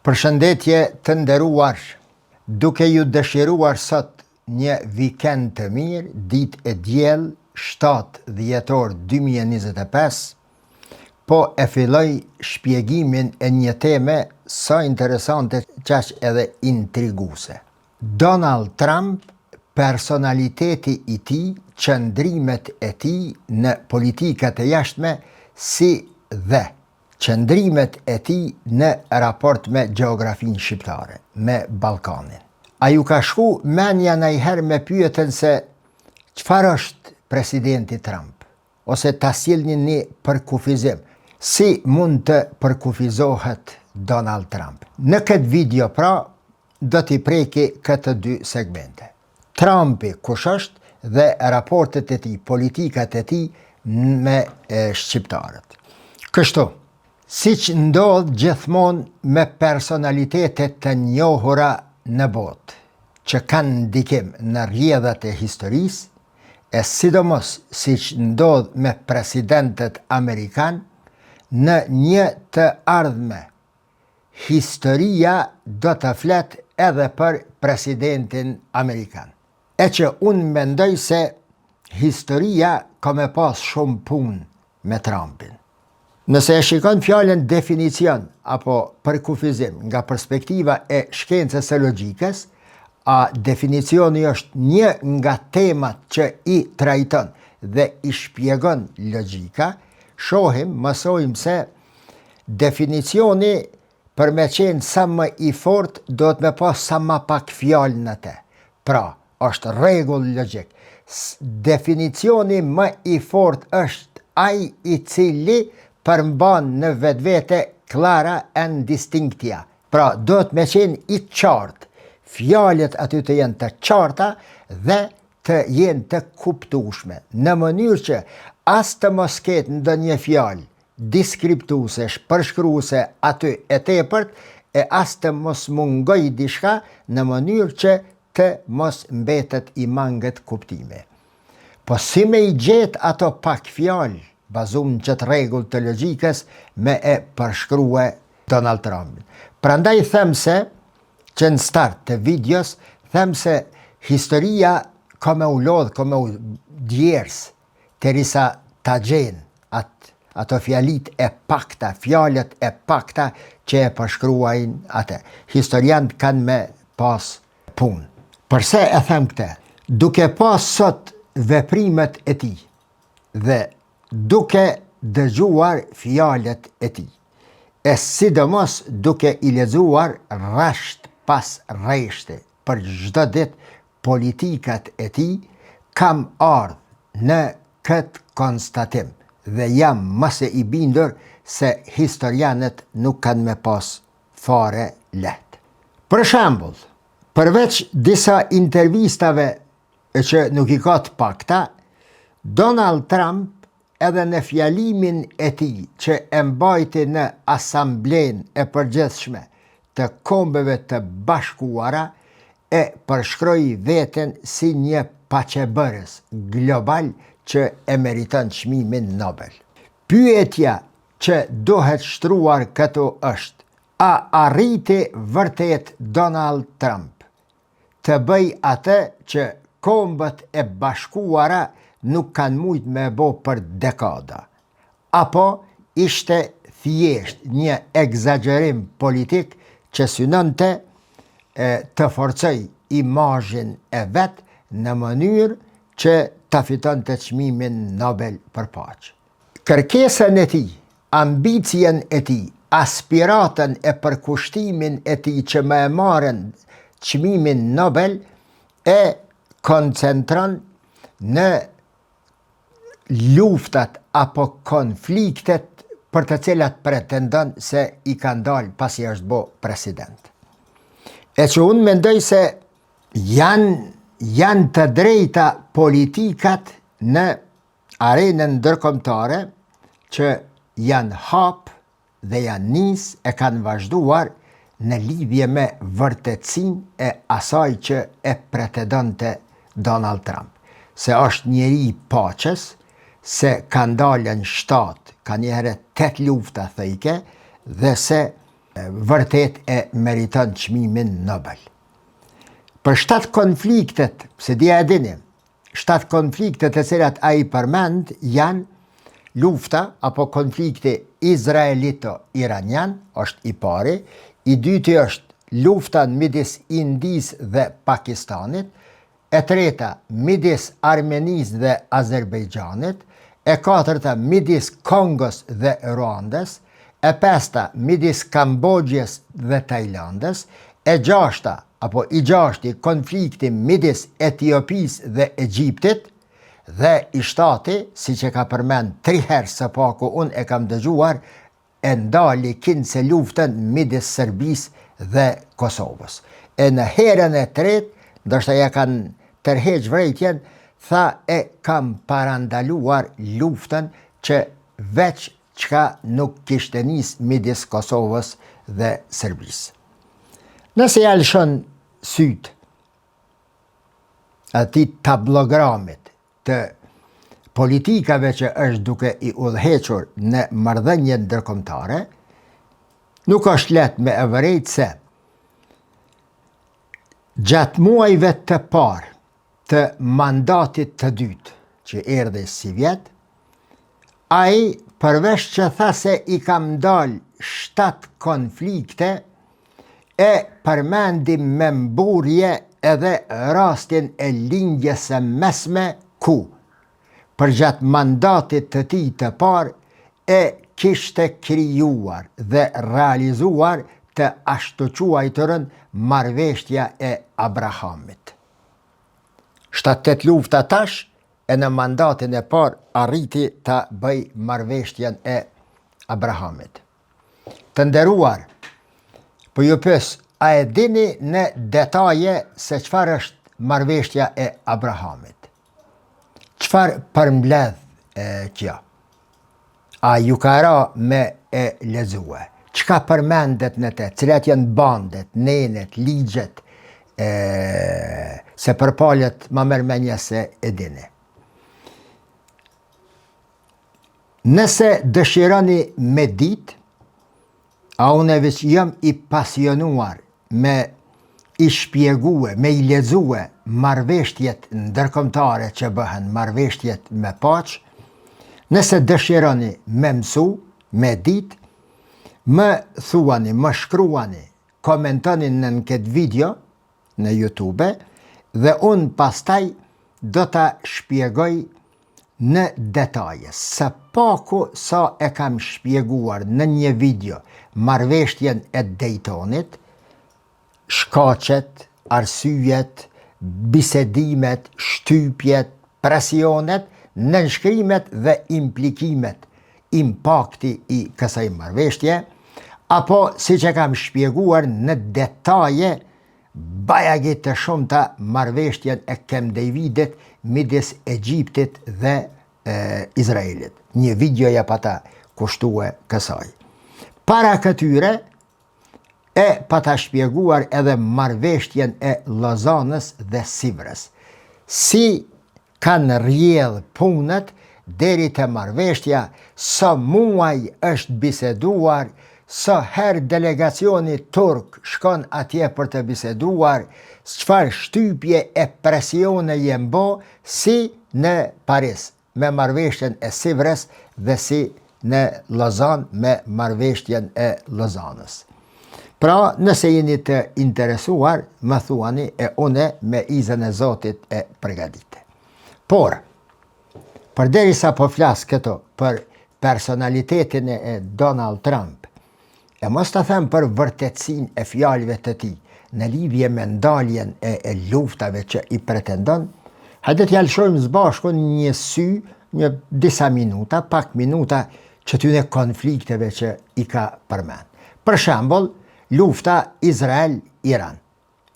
Përshëndetje të nderuar, duke ju dëshiruar sot një vikend të mirë, ditë e diel, 7 dhjetor 2025, po e filloj shpjegimin e një teme sa interesante qaq edhe intriguese. Donald Trump, personaliteti i tij, qëndrimet e tij në politikat e jashtme si dhe qëndrimet e tij në raport me gjeografinë shqiptare, me Ballkanin. A ju ka shku menja najherë me pyetën se çfarë është presidenti Trump? Ose ta sillni një përkufizim, si mund të përkufizohet Donald Trump? Në këtë video pra, do t'i preki këto dy segmente. Trumpi kush është dhe raportet e tij, politikat e tij me shqiptarët. Kështu, siç ndodh gjithmonë me personalitete të njohura në botë, që kanë ndikim në rrjedhat e historisë, e sidomos siç ndodh me presidentët amerikanë, në një të ardhme Historia do të flet edhe për presidentin amerikan. E që unë mendoj se historia ka me pas shumë punë me Trumpin. Nëse e shikon fjalën definicion apo përkufizim nga perspektiva e shkencës së logjikës, a definicioni është një nga temat që i trajton dhe i shpjegon logjika, shohim, mësojmë se Definicioni për me qenë sa më i fortë duhet me pas sa ma pak fjalë në te. Pra, është rregull logjik. Definicioni më i fortë është ai i cili përmban në vetvete clara and distinctia. Pra, duhet me qenë i qartë. Fjalët aty të jenë të qarta dhe të jenë të kuptueshme, në mënyrë që as të mos ketë ndonjë fjalë deskriptuese, përshkruese aty e tepërt, e as të mos mungojë diçka në mënyrë që të mos mbetet i mangët kuptimi. Po si me i gjetë ato pak fjalë, bazum në qëtë rregull të logjikës, me e përshkrue Donald Trumpin. Prandaj them se, që në start të videos, them se historia ka me u lodhë, ka me u djers, derisa ta gjenë at, ato fjalit e pakta, fjalët e pakta që e përshkruajnë atë. Historianët kanë me pas punë. Përse e them këtë? Duke pas sot veprimet e tij dhe duke dëgjuar fjalët e tij, e sidomos duke i lexuar rresht pas rreshti për çdo ditë politikat e tij, kam ardhë në këtë konstatim dhe jam më se i bindur se historianët nuk kanë me pas fare lehtë. Për shembull, përveç disa intervistave e që nuk i ka të pakta, Donald Trump edhe në fjalimin e tij që e mbajti në Asamblenë e Përgjithshme të Kombeve të Bashkuara e përshkroi veten si një paqebërës global që e meriton çmimin Nobel. Pyetja që duhet shtruar këtu është, a arriti vërtet Donald Trump të bëjë atë që Kombet e Bashkuara nuk kanë mujt me bo për dekada? Apo ishte thjesht një ekzagjerim politik që synonte të forcojë imazhin e vet në mënyrë që ta fitonte çmimin Nobel për paqe? Kërkesën e tij, ambicien e tij, aspiratën e përkushtimin e tij që me e marrë çmimin Nobel e koncentron në luftat apo konfliktet për të cilat pretendon se i ka ndalë pasi është bo president. E që unë mendoj se janë, janë të drejta politikat në arenën ndërkombëtare që janë hap dhe janë nis e kanë vazhduar në lidhje me vërtetësinë e asaj që e pretendonte Donald Trump, se është njeri i paqes, se ka ndalën 7, ka njëherë 8 lufta thojke, dhe se Vërtet e meriton çmimin Nobel. Për shtatë konfliktet, s'e di a e dini, shtatë konfliktet të cilat ai përmend janë lufta apo konflikti izraelito-iranian, është i pari, i dyti është lufta midis Indisë dhe Pakistanit, e treta midis Armenisë dhe Azerbejxhanit, e katërta midis Kongos dhe Ruandës, e pesta midis Kamboxhës dhe Tajlandës, e gjashta apo i gjashti konflikti midis Etiopisë dhe Egjiptit, dhe i shtati, siç e ka përmend tri herë së paku unë e kam dëgjuar, e ndali kinse luftën midis Serbisë dhe Kosovës. E në herën e tretë, ndoshta ja kanë tërheq vërejtjen, tha e kam parandaluar luftën që veç çka nuk kishte nis midis Kosovës dhe Serbisë. Nëse ja lëshon sytë atij tablogramit të politikave që është duke i udhëhequr në marrëdhëniet ndërkombëtare, nuk është lehtë me e vërejt se gjatë muajve të parë të mandatit të dytë që erdhi sivjet, ai përveç që tha se i kam ndalë shtatë konflikte, e përmendi me mburrje edhe rastin e Lindjes së Mesme ku, përgjatë mandatit të tij të parë, e kishte krijuar dhe realizuar të ashtuquajturën Marrëveshtja e Abrahamit. Shtatë-tetë lufta tash e në mandatin e parë arriti ta bëjë Marrëveshtjen e Abrahamit. Të nderuar, po ju pyes, a e dini në detaje se çfarë është marrëveshtja e Abrahamit? Çfarë përmbledh e, kjo? A ju ka ra me e lexue? Çka përmendet në te? Cilat janë bandet, nenet, ligjet? E, se për palët ma merr menja se e dini. Nëse dëshironi me ditë, a unë veç jam i pasionuar me i shpjegue, me i lexue marrëveshtjet ndërkombëtare që bëhen, marrëveshtjet me paqë, nëse dëshironi me mësu, me ditë, më thuani, më shkruani, komentoni nën këtë video në YouTube dhe unë pastaj do ta shpjegoj në detaje, së paku sa e kam shpjeguar në një video marrëveshtjen e Daytonit, shkaqet, arsyet, bisedimet, shtypjet, presionet, nënshkrimet dhe implikimet, impakti i kësaj marrëveshtje, apo siç e kam shpjeguar në detaje bajagi të shumta marrëveshtjen e Camp Davidit midis Egjiptit dhe e, Izraelit. Një video ja pata kushtue kësaj. Para këtyre, e pata shpjeguar edhe marrëveshtjen e Lozanës dhe Sivrës. Si kanë rrjedhë punët deri te marrëveshtja, sa muaj është biseduar, sa herë delegacioni turk shkon atje për të biseduar, çfarë shtypje e presione janë bo, si në Paris me marrëveshtjen e Sivrës dhe si në Lozanë me marrëveshtjen e Lozanës. Pra, nëse jeni të interesuar, më thuani e une me izën e Zotit e përgatite. Por, përderisa po flas këtu për personalitetin e Donald Trump, E mos ta them për vërtetësinë e fjalëve të tij në lidhje me ndaljen e, e luftave që i pretendon, hajde t'ia lëshojmë së bashku një sy, një disa minuta, pak minuta qëtyne konflikteve që i ka përmend. Për shembull, lufta Izrael-Iran.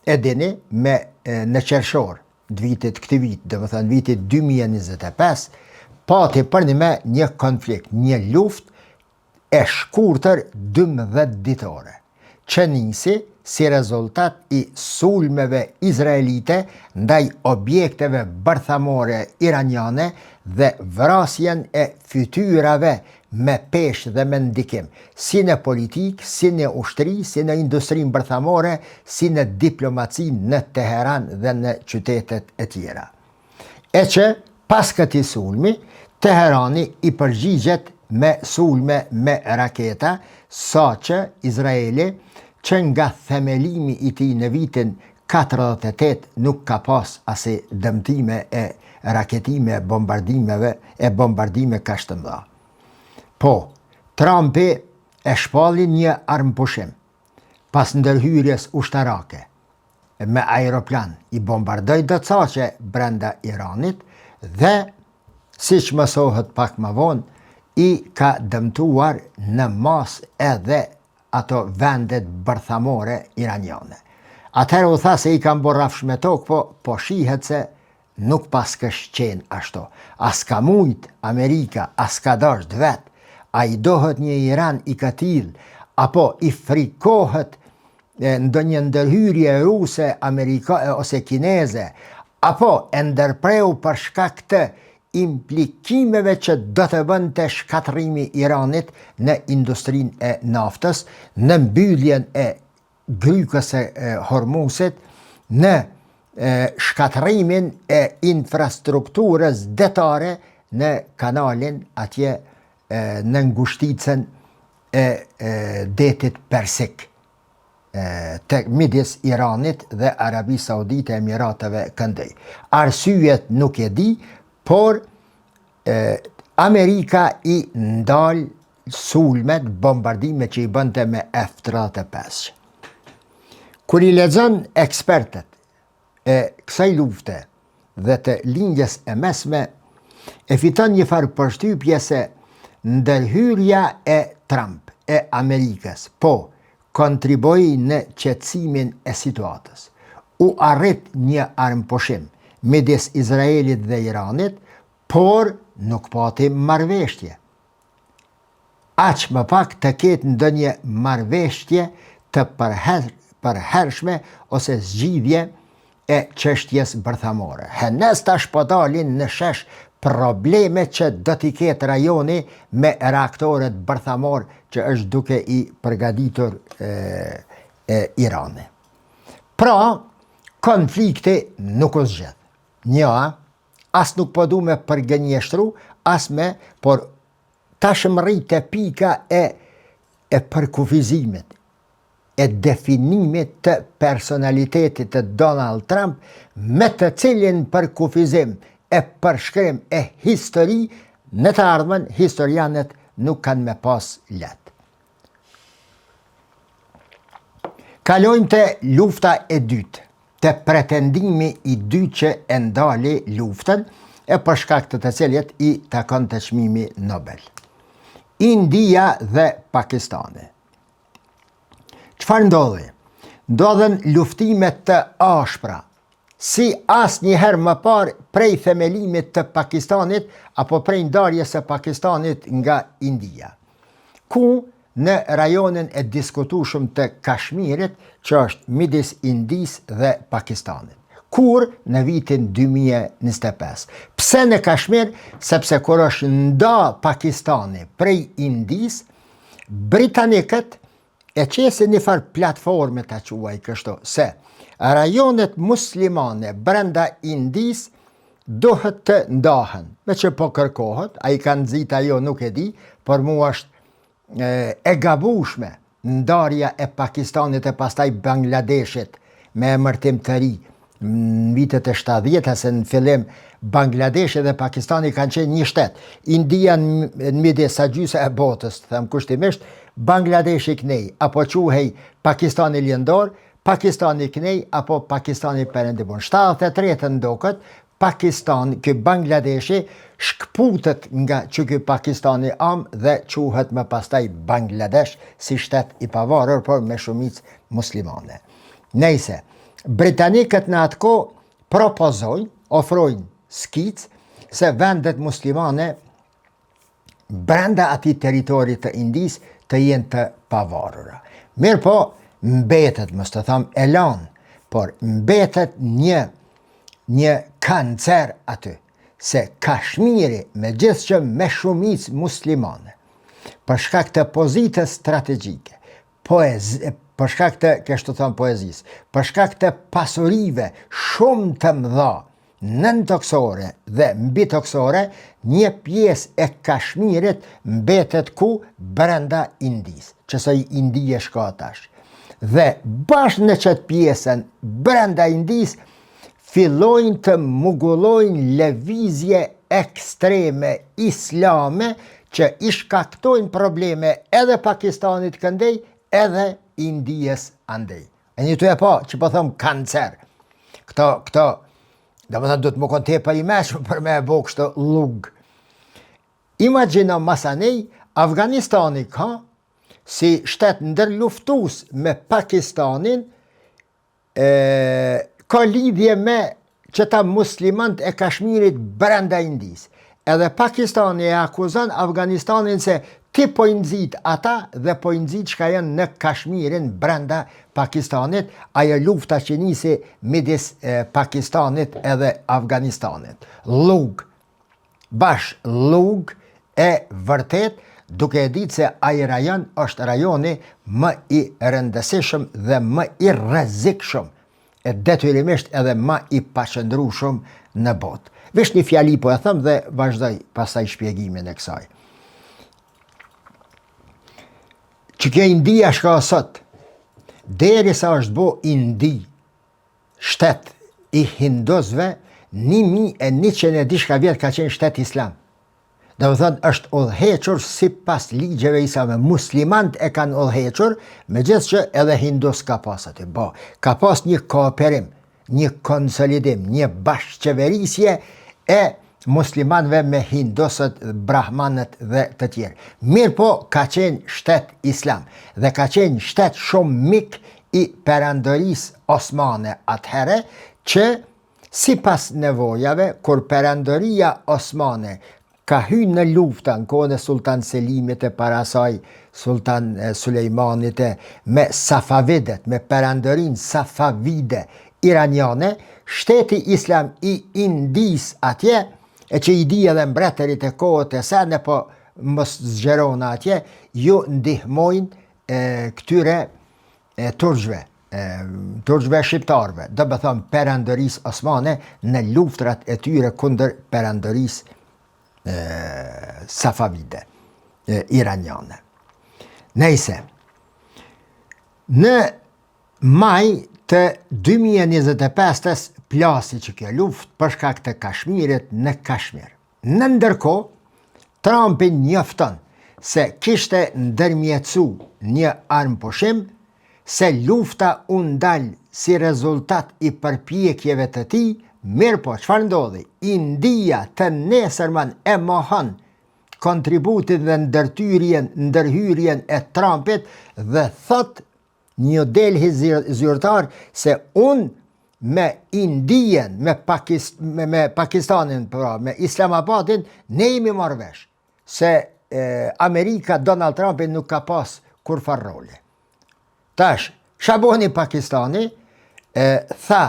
E dini, me në qershor të vitit këtij vit, domethënë vitit 2025, pati përnime një konflikt, një luftë e shkurtër 12 ditore, që nisi si rezultat i sulmeve izraelite ndaj objekteve bërthamore iraniane dhe vrasjen e fytyrave me peshë dhe me ndikim, si në politikë, si në ushtri, si në industrinë bërthamore, si në diplomaci në Teheran dhe në qytetet e tjera. E që, pas këtij sulmi, Teherani i përgjigjet me sulme me raketa, saqë Izraeli, që nga themelimi i tij në vitin 48 nuk ka pas asi dëmtime e raketime e bombardimeve e bombardime kaq të mëdha. Po, Trumpi e shpalli një armëpushim pas ndërhyrjes ushtarake me aeroplan i bombardoi do caqe brenda Iranit dhe siç mësohet pak më vonë i ka dëmtuar në masë edhe ato vendet bërthamore iraniane. Atëherë u tha se i kanë bo rrafsh me tokë, po, po shihet se nuk paskësh qenë ashtu. A s'ka mujt Amerika, a s'ka dasht vetë, a i dohet një Iran i këtillë, apo i frikohet ndonjë ndërhyrje ruse, Amerika, ose kineze, apo e ndërpreu për shkak të implikimeve që do të bënte shkatërrimi i Iranit në industrinë e naftës, në mbylljen e grykës së Hormuzit, në shkatërrimin e infrastrukturës detare në kanalin atje në ngushticën e detit Persik. të midis Iranit dhe Arabisë Saudite Emirateve këndej. Arsyet nuk e di, por e, Amerika i ndal sulmet, bombardimet që i bënte me F-35. Kur i lexon ekspertët e kësaj lufte dhe të lindjes e mesme, e fiton një farë përshtypje se ndërhyrja e Trump e Amerikës, po, kontribuoi në qetësimin e situatës. U arrit një armëpushim midis Izraelit dhe Iranit, por nuk pati marrëveshje. Aq më pak të ketë ndonjë marrëveshje të përhershme ose zgjidhje e çështjes bërthamore. Henez tash po dalin në shesh probleme që do t'i ketë rajoni me reaktorët bërthamorë që është duke i përgatitur e, e Irani. Pra, konflikti nuk u zgjidh. Një, as nuk po du me përgënjeshtru, as me, por tash mrri te pika e e përkufizimit, e definimit të personalitetit të Donald Trump, me të cilin përkufizim e përshkrim e histori, në të ardhmen historianët nuk kanë me pas lehtë. Kalojmë te lufta e dytë, te pretendimi i dytë që e ndali luftën, e për shkak të të cilit i takonte çmimi Nobel. India dhe Pakistani. Çfarë ndodhi? Ndodhën luftime të ashpra, si asnjëherë më parë prej themelimit të Pakistanit apo prej ndarjes së Pakistanit nga India. Ku në rajonin e diskutueshëm të Kashmirit, që është midis Indisë dhe Pakistanit. Kur në vitin 2025. Pse në Kashmir? Sepse kur është nda Pakistani prej Indisë, Britanikët e qesin një farë platforme ta quaj kështu, se rajonet muslimane brenda Indisë duhet të ndahen. Meqë po kërkohet, a i kanë nxit ajo nuk e di, por mua është e, e gabushme ndarja e Pakistanit e pastaj Bangladeshit me emërtim të ri në vitet e 70 se në fillim Bangladeshi dhe Pakistani kanë qenë një shtet. India në midis sa gjysa e botës, të them kushtimisht, Bangladeshi knej, apo quhej Pakistani lindor, Pakistani knej, apo Pakistani perëndimor. 73 ndoket, Pakistan, ky Bangladeshi, shkëputet nga që ky Pakistani amë dhe quhet më pastaj Bangladesh si shtet i pavarur, por me shumicë muslimane. Nejse, britanikët në atë kohë propozojnë, ofrojnë skicë se vendet muslimane brenda atij territorit të Indisë të jenë të pavarura. Mirëpo, mbetet, mos të tham e lanë, por mbetet një, një kancer aty, se Kashmiri, megjithëqë me shumicë muslimane, Për shkak të pozitës strategjike, poez, për shkak të, kështu thonë poezisë, për shkak të pasurive shumë të mëdha nëntokësore dhe mbitokësore, një pjesë e Kashmirit mbetet ku brenda Indisë, qësaj Indie shka tash. Dhe bash në qëtë pjesën brenda Indisë, fillojnë të mugullojnë lëvizje ekstreme islame që i shkaktojnë probleme edhe Pakistanit këndej, edhe Indijës andej. E një të e pa, që po thom kancer. Këto, këto, domethënë, duhet me konë tepër i meçëm për me e bo kështu llugë. Imagjino masanej, Afganistani ka, si shtet ndërluftus me Pakistanin, e, ka lidhje me qëta muslimant e Kashmirit brenda Indisë. Edhe Pakistani e akuzon Afganistanin se ti po i nxit ata dhe po i nxit çka janë në Kashmirin brenda Pakistanit, ajo lufta që nisi midis Pakistanit edhe Afganistanit. Llugë, bash llugë e vërtet, duke e ditë se ai rajon është rajoni më i rëndësishëm dhe më i rrezikshëm e detyrimisht edhe ma i paqëndrueshëm në botë. Veç një fjali po e them dhe vazhdoj pastaj shpjegimin e kësaj. Që kjo India shka sot, derisa është bo Indi, shtet i hindusve, 1100 e diçka vjet ka qenë shtet islam. Domethënë, është udhëhequr sipas ligjeve islame. Muslimant e kanë udhëhequr, megjithë që edhe hindus ka pas aty. Bo, ka pas një kooperim, një konsolidim, një bashkëqeverisje e muslimanëve me hindusët, brahmanët dhe të tjerë. Mirëpo, ka qenë shtet islam dhe ka qenë shtet shumë mik i perandorisë osmane atëherë, që Sipas nevojave, kur Perandoria Osmane ka hy në lufta në kohën e Sulltan Selimit e para saj Sulltan Sulejmanit e me Safavidët, me Perandorinë Safavide iraniane, shteti islam i Indisë atje, e që i di edhe mbretërit e kohët e sene, po mos zgjerona atje, ju ndihmojnë këtyre e turqve, e turqve shqiptarëve, domethënë perandorisë osmane në luftrat e tyre kundër perandorisë safavide, e, iraniane. Nejse, në maj të 2025-ës plasi që kjo luftë për shkak të Kashmirit në Kashmir. Në ndërkohë, Trumpi njofton se kishte ndërmjetësu një armëpushim, se lufta u ndal si rezultat i përpjekjeve të tij, mirëpo çfarë ndodhi? India të nesërmen e mohon kontributin dhe ndërtyrjen, ndërhyrjen e Trumpit dhe thotë New Delhi zyrtar se unë me Indien, me, Pakist, me, me Pakistanin, pra, me Islamabadin, ne jemi marrë vesh se e, Amerika, Donald Trumpi nuk ka pas kurrfarë roli. Tash, çka boni Pakistani, e, tha,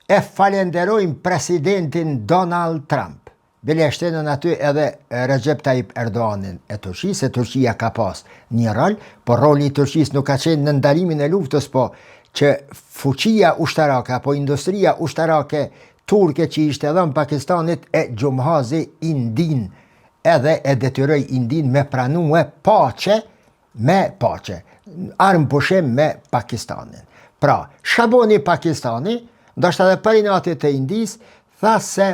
e falenderojmë presidentin Donald Trump, Bile e shtenën aty edhe Recep Tayyip Erdoganin e Turqisë, se Turqia ka pas një rol, por roli i Turqisë nuk ka qenë në ndalimin e luftës, po që fuqia ushtarake apo industria ushtarake turke që ishte dhënë Pakistanit e gjumhazi Indinë, edhe e detyroi Indinë me pranue paqe me paqe, armëpushim me Pakistanin. Pra, çka boni Pakistani, ndoshta edhe për inati të Indisë, tha se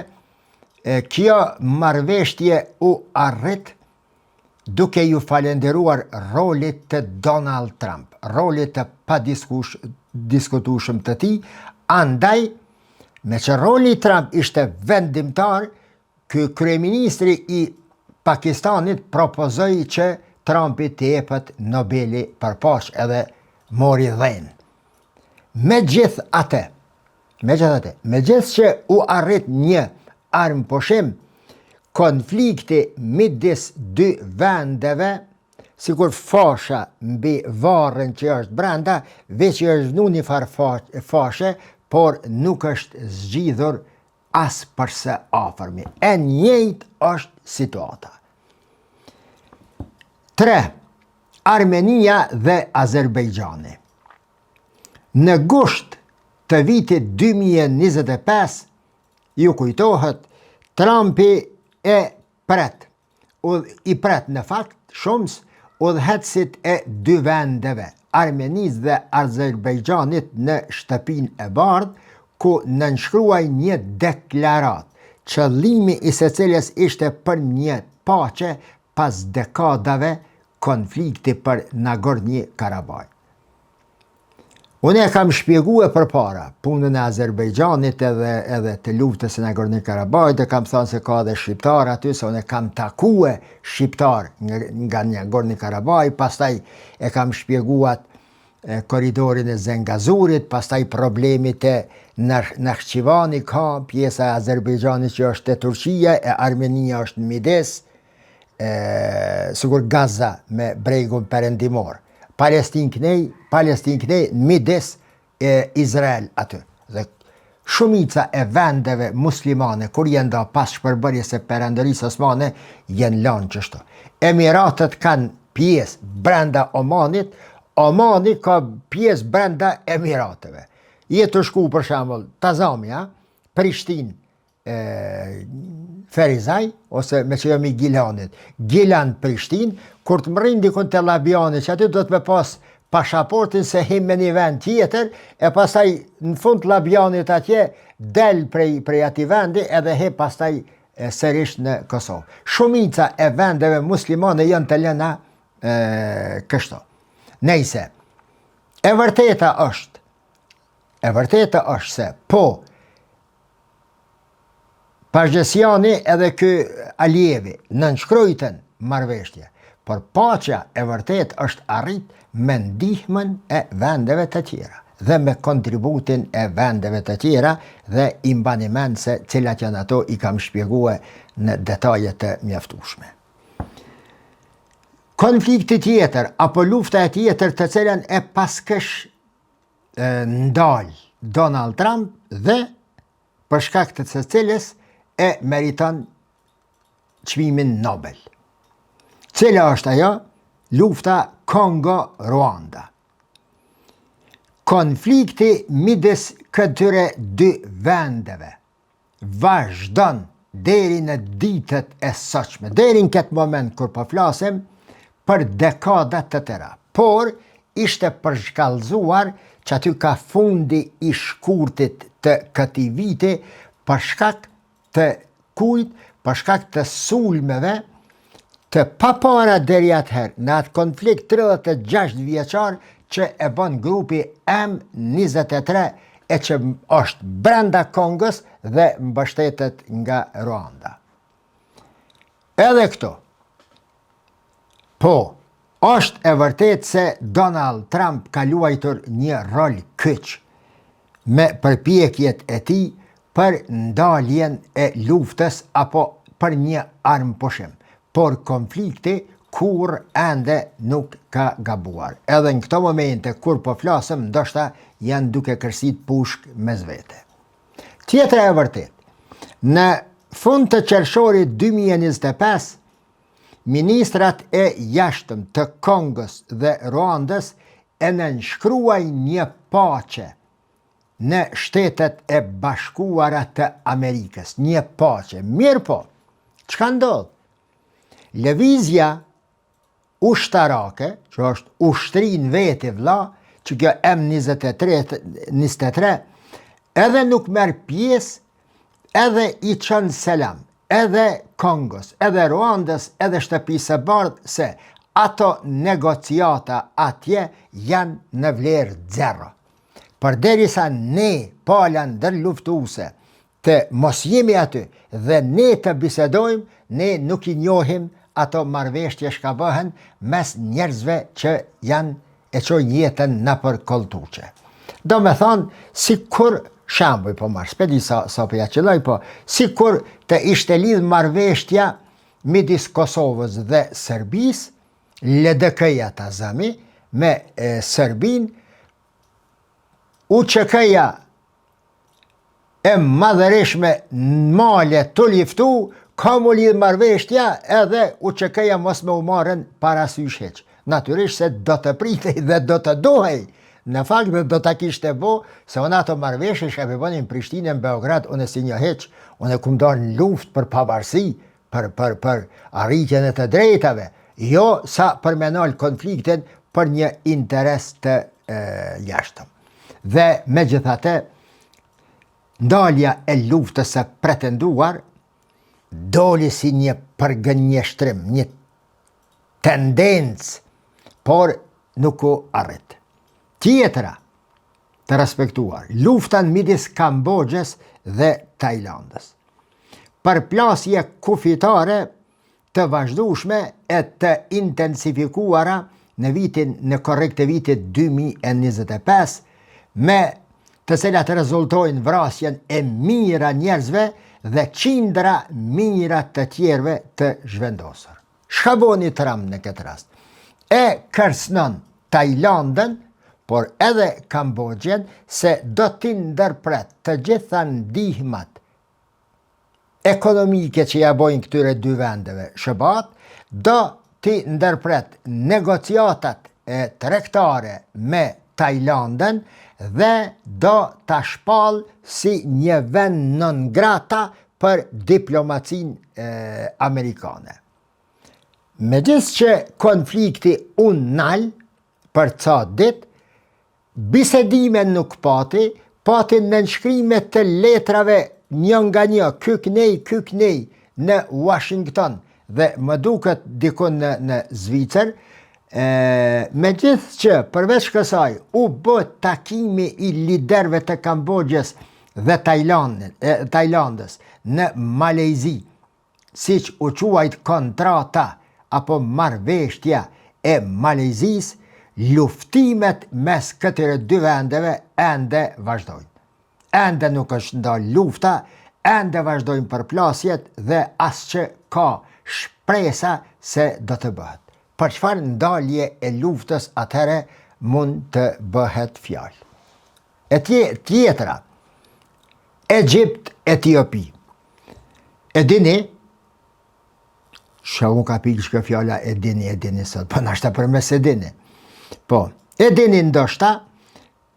e, kjo marrëveshje u arrit duke ju falenderuar rolit të Donald Trump, rolit të padiskutueshëm të tij, andaj, meqë roli i Trump ishte vendimtar, Ky kryeministri i Pakistanit propozoi që Trumpit t'i jepet Nobeli për paqe edhe mori dhenë. Megjithatë, megjithatë, megjithë që u arrit një armëpushim, konflikti midis dy vendeve, sikur fasha mbi varrën që është brenda, veç i është vnu një farë fashe, por nuk është zgjidhur as për së afërmi. E njëjtë është situata. 3. Armenia dhe Azerbejxhani. Në gusht të vitit 2025, ju kujtohet, Trumpi e pret, i pret në fakt shumës udhëheqësit e dy vendeve, Armenisë dhe Azerbejxhanit në Shtëpinë e Bardhë, ku nënshkruajnë një deklaratë, qëllimi i së cilës ishte për një paqe pas dekadave konflikti për Nagorni Karabaj. Unë e kam shpjegue përpara punën e Azerbejxhanit edhe edhe të luftës së Nagorni Karabajt dhe kam thënë se ka edhe shqiptar aty se unë kam takue shqiptar nga Nagorni Karabaj, pastaj e kam shpjeguar korridorin e Zengazurit, pastaj problemi te Nakhçivani ka pjesa e Azerbejxhanit që është te Turqia e Armenia është në midis, e, sikur Gaza me bregun perëndimor. Palestinë knej, Palestinë knej, në midis e Izrael aty. Dhe shumica e vendeve muslimane, kur janë da pas shpërbërjes së perandorisë osmane, janë lanë qështu. Emiratet kanë pjesë brenda Omanit, Omani ka pjesë brenda Emirateve. Je tu shku për shembull, ta zami, ha? Prishtinë, e, Ferizaj, ose meqë jam i Gilanit, Gilan Prishtinë, kur të mrrin dikun te Llabjani, që aty do të me pas pashaportin se him me një vend tjetër, e pastaj në fund të Llabjanit atje, del prej, prej atij vendi edhe he pastaj e, sërish në Kosovë. Shumica e vendeve muslimane janë të lëna e, kështu. Nejse, e vërteta është, e vërteta është se po, Pezeshkiani edhe ky Alijevi nënshkrujtën marrëveshje, por paqja e vërtetë është arrit me ndihmën e vendeve të tjera dhe me kontributin e vendeve të tjera dhe i mbani mend se cilat janë ato i kam shpjegue në detaje të mjaftueshme. Konflikti tjetër apo lufta e tjetër të cilën e paskësh ndal Donald Trump dhe për shkak të së cilës e meriton çmimin Nobel. Cila është ajo? Lufta Kongo-Ruanda. Konflikti midis këtyre dy vendeve vazhdon deri në ditët e sotshme, deri në këtë moment kur po flasim, për dekada të tëra. Por, ishte përshkallëzuar që aty ka fundi i shkurtit të këtij viti për shkak të kujt, për shkak të sulmeve të papara deri atëherë në atë konflikt 36 vjeçar që e bën grupi M23 e që është brenda Kongos dhe mbështetet nga Ruanda. Edhe këto. Po, është e vërtetë se Donald Trump ka luajtur një rol kyç me përpjekjet e tij për ndaljen e luftës apo për një armëpushim, por konflikti kurrë ende nuk ka gabuar. Edhe në këto momente kur po flasëm, ndoshta janë duke kërsit pushkë mes vete. Tjetra e vërtetë, në fund të qershorit 2025, ministrat e jashtëm të Kongos dhe Ruandës e nënshkruajnë një paqe në Shtetet e Bashkuara të Amerikës, një paqe. Mirëpo, çka ndodh? Lëvizja ushtarake, që është ushtri në veti vlla, që kjo M23, 23, edhe nuk merr pjesë, edhe i çon selam, edhe Kongos, edhe Ruandës, edhe Shtëpisë së Bardhë se ato negociata atje janë në vlerë zero. Përderisa ne, pala ndërluftuese, të mos jemi aty dhe ne të bisedojmë, ne nuk i njohim ato marrëveshje shka bëhen mes njerëzve që janë e çojnë jetën nëpër kolltuqe. Domethonë, sikur shembuj po marr, s'pe di sa, sa po ja qëlloj, po sikur të ishte lidh marrëveshtja midis Kosovës dhe Serbisë, LDK-ja ta zëmi, me e, Serbinë, UÇK-ja e madhërishme në male tu liftu Ka m'u lidh marrëveshtja edhe UÇK-ja mos me u marrën parasysh hiç. Natyrisht se do të pritej dhe do të duhej në fakt dhe do ta kishte bo, se unë ato marrëveshje çka po bënin në Prishtinë e në Beograd, unë s'i njoh hiç, unë kum dalë në luftë për pavarësi, për, për, për arritjen e të drejtave, jo sa për me nalë konfliktin për një interes të e, jashtëm. Dhe megjithatë, Ndalja e luftës së pretenduar doli si një përgënjeshtrim, një tendencë, por nuk u arrit. Tjetra, të respektuar, lufta midis Kamboxhës dhe Tajlandës. Përplasje kufitare të vazhdueshme e të intensifikuara në vitin në korrik të vitit 2025, me të cilat rezultojnë vrasjen e mijëra njerëzve dhe qindra mijëra të tjerëve të zhvendosur. Çka boni Trump në këtë rast? E kërcënon Tajlandën, por edhe Kamboxhën se do t'i ndërpret të gjitha ndihmat ekonomike që ja bojnë këtyre dy vendeve, SHBA-t, do t'i ndërpret negociatat e tregtare me Tajlandën dhe do ta shpall si një vend non grata për diplomacinë amerikane. Megjithëqë konflikti u nal për ca ditë, Bisedime nuk pati, pati nënshkrime të letrave një nga një, ky knej, ky knej, në Washington dhe më duket dikun në, në Zvicër, e, megjithëqë përveç kësaj u bë takimi i liderëve të Kamboxhës dhe Tajlandit, e, Tajlandës në Malejzi. siç u quajt kontrata apo marrëveshtja e Malejzisë, luftimet mes këtyre dy vendeve ende vazhdojnë. Ende nuk është ndalë lufta, ende vazhdojnë përplasjet dhe as që ka shpresa se do të bëhet. Për çfarë ndalje e luftës atëherë mund të bëhet fjalë? E tjetra, Egjipt, Etiopi. E dini, që unë ka pikë që fjala e dini, e dini sot, po nashta për me s'e dini. Po, e dini ndoshta,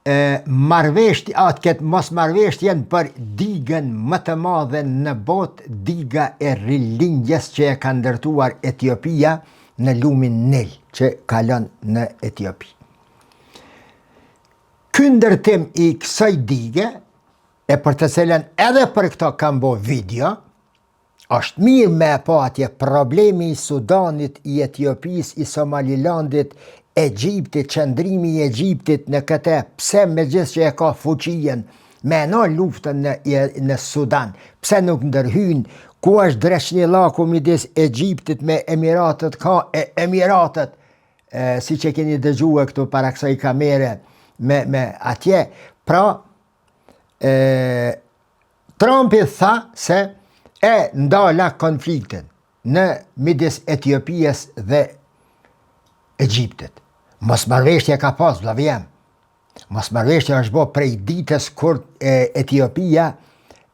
e, marrëveshtje, atë këtë mosmarrëveshtjen për digën më të madhe në botë, diga e rilindjes që e ka ndërtuar Etiopia në lumin Nil, që kalon në Etiopi. Ky ndërtim i kësaj dige, e për të cilën edhe për këto kam bo video, është mirë me e pa atje problemi i Sudanit, i Etiopisë, i Somalilandit, Egjiptit, qëndrimi i Egjiptit në këte, pse megjithë që e ka fuqinë, me e nal luftën në, në Sudan, pse nuk ndërhyn, ku është dreqnillaku midis Egjiptit me Emiratet, ka e Emiratet, e, siç e keni dëgjue këtu para kësaj kamere me, me atje, pra, e, Trumpi tha se e ndala konfliktin në midis Etiopies dhe Egjiptit. Mosmarrëveshje ka pas, vllavi jem. Mosmarrëveshja është bo prej ditës kur e, Etiopia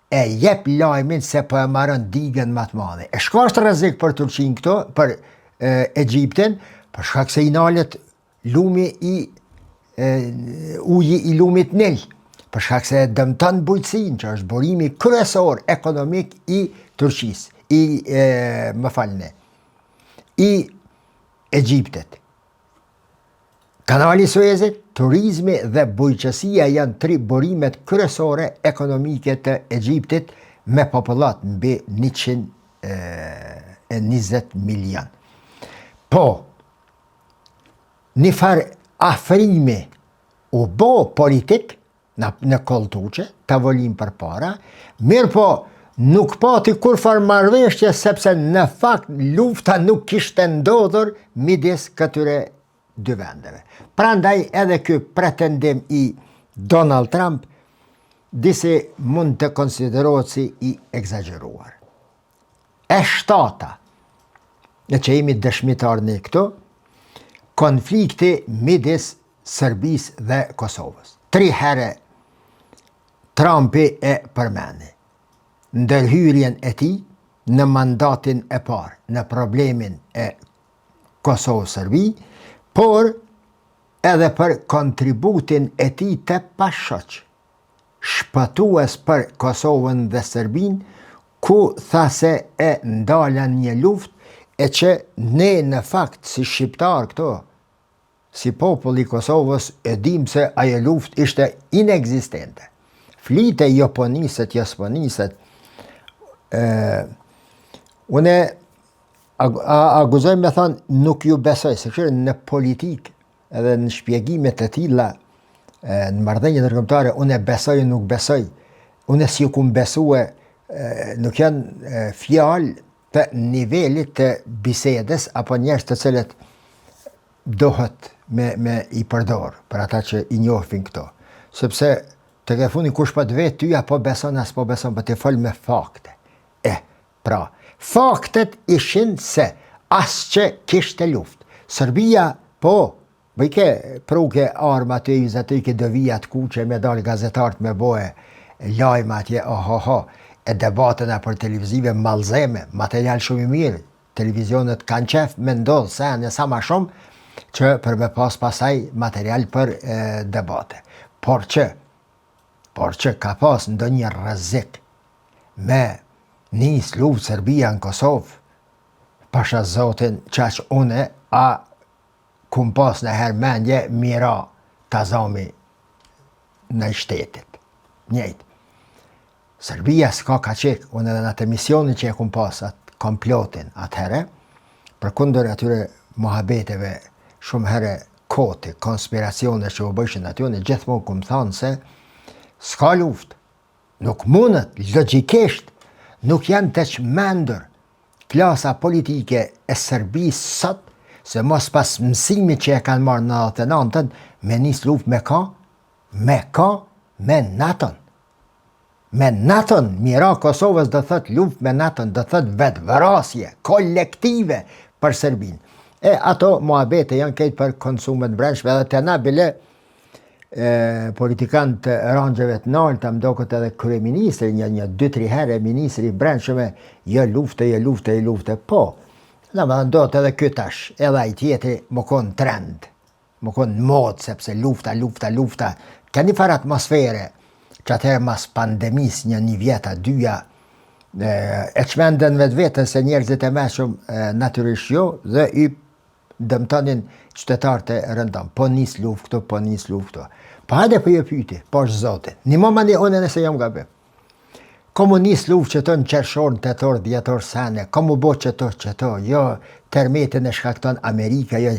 e jep lajmin se po e maron digën më të madhe. E shka është rrezik për Turqinë këto, për e, Egjiptin, për shkak se i nalet lumi i e, uji i lumit Nil, për shkak se e dëmton bujqësinë, që është burimi kryesor ekonomik i Turqisë, i e, më falni, i Egjiptit. Kanali i Suezit, turizmi dhe bujqësia janë tri burimet kryesore ekonomike të Egjiptit me popullatë mbi 120 milion. Po, një farë afrimi u bo politik në, në kolltuqe, tavolinë përpara, mirëpo, nuk pati kurrfarë marrëveshje, sepse në fakt lufta nuk kishte ndodhur midis këtyre dy vendeve. Prandaj edhe ky pretendim i Donald Trump disi mund të konsiderohet si i ekzagjeruar. E shtata, në që jemi dëshmitar ne këtu, konflikti midis Serbisë dhe Kosovës. Tri herë Trumpi e përmendi ndërhyrjen e tij. në mandatin e parë, në problemin e Kosovë-Serbi, por edhe për kontributin e tij të pashoq, shpëtues për Kosovën dhe Serbinë, ku tha se e ndalën një luftë e që ne në fakt si shqiptarë këto, si popull i Kosovës e dimë se ajo luftë ishte inekzistente. Flite jo po niset, jo s'po niset. E, une a, a, a guxoj me thonë, nuk ju besoj, se kështu në politikë edhe në shpjegime të tilla në marrëdhënie ndërkombëtare, unë e besoj, nuk besoj. Unë s'ju kum besue, nuk janë fjalë të nivelit të bisedës apo njerëz të cilët dohet me, me i përdor për ata që i njohin këto. Sepse tek e fundi kush po të vet ty apo beson a s'po beson, po ti fol me fakte. E, Pra, faktet ishin se as që kishte luftë. Serbia, po, bëjke pruke armë aty i vizatujke do vija të kuqe me dalë gazetarët me bo lajme atje, ohoho, e debate nëpër televizive malzeme, material shumë i mirë, televizionet kanë qef me ndodhë sene sa ma shumë, që për me pas pasaj material për e, debate. Por që, por që ka pas ndonjë rrezik me nis luftë Serbia në Kosovë, pasha zotin qaq une, a kum pas nëherë mendje m'i ra tazami naj shtetit. Njëjtë. Serbia s'ka ka qek, unë edhe në atë emisionin që e kum pas, atë komplotin atëherë, përkundër atyre muhabeteve shumë herë koti, konspiracione që u bëjshin aty, unë gjithmonë kum thanë se s'ka luftë, Nuk mundet, logjikisht, nuk janë të çmendur klasa politike e Serbisë sot, se mos pas mësimit që e kanë marrë në 99-ën, me nis luftë me ka, me ka, me NATO-n. Me NATO-n, m'i ra Kosovës do thot luftë me NATO-n, do thot vetëvrasje kolektive për Serbinë. E ato muhabete janë krejt për konsumet brendshme edhe te na bile e, politikanë të rangjeve të nalta, më doket edhe kryeministri, një, një, dy, tri herë ministri i brendshëm, jo lufte, jo lufte, jo lufte, po, në më do të edhe ky tash, edhe ai tjetri, me konë trend, me konë modë, sepse lufta, lufta, lufta, ka një farë atmosfere, që atëherë mas pandemisë një një vjeta, dyja, e, e çmendën vetveten se njerëzit e mençëm natyrisht jo, dhe i dëmtonin qytetarët e rëndomtë. Po nis luftë këtu, po nis luftë këtu. Po hajde po ju pyti, po është zotin. Një moment një unë nëse jam gabim. Ka m'u nis luftë qëto në qershor, në tetor, dhjetor, sene, ka m'u bo qëto, qëto, jo, tërmetin e shkakton Amerika, jo,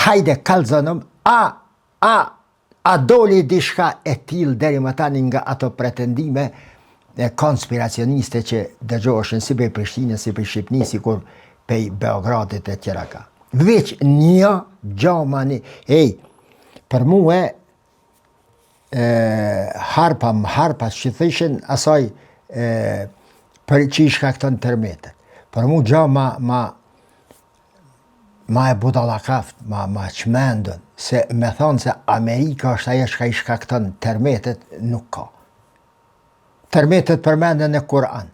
hajde kallzonëm, a, a, A doli diçka e tillë deri më tani nga ato pretendime konspiracioniste që dëgjoheshin si prej Prishtinës, si prej Shqipnisë, sikur prej Beogradit e tjera ka. Veç një gja mani, ej, për mue, e, harpa, më harpa, që thëshin asaj e, për që i shkakton tërmetet. Për mu gja ma, ma, ma e budallakaft, ma, ma çmendun, se me thonë se Amerika është ajo çka i shkakton tërmetet, nuk ka. Tërmetet përmenden në Kur'an.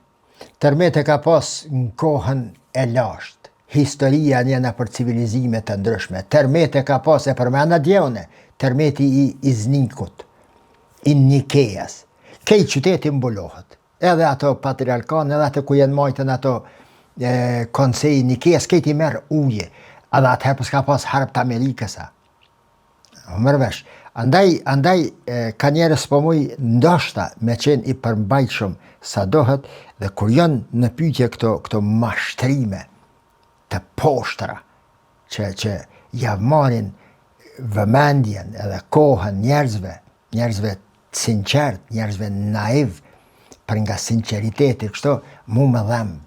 Tërmete ka pas në kohën e lashtë. Historia një nëpër civilizime të ndryshme. Tërmete ka pas e përmenda dje une, tërmeti i Iznikut, i Nikeas. Kejt qyteti mbulohet. Edhe ato patriarkan, edhe ato ku janë majtën ato e, konseji Nikes, kejt i merr uji. Edhe atëherë po s'ka pas harp të Amerikës, a. O merr vesh. Andaj, andaj e, ka njerëz po muj ndoshta me qenë i përmbajtshëm sa dohet dhe kur janë në pyetje këto, këto mashtrime të poshtra që, që ja marrin vëmendjen edhe kohën njerëzve, njerëzve të sinqert, njerëzve naiv, për nga sinqeriteti, kështu, mu më dhemb.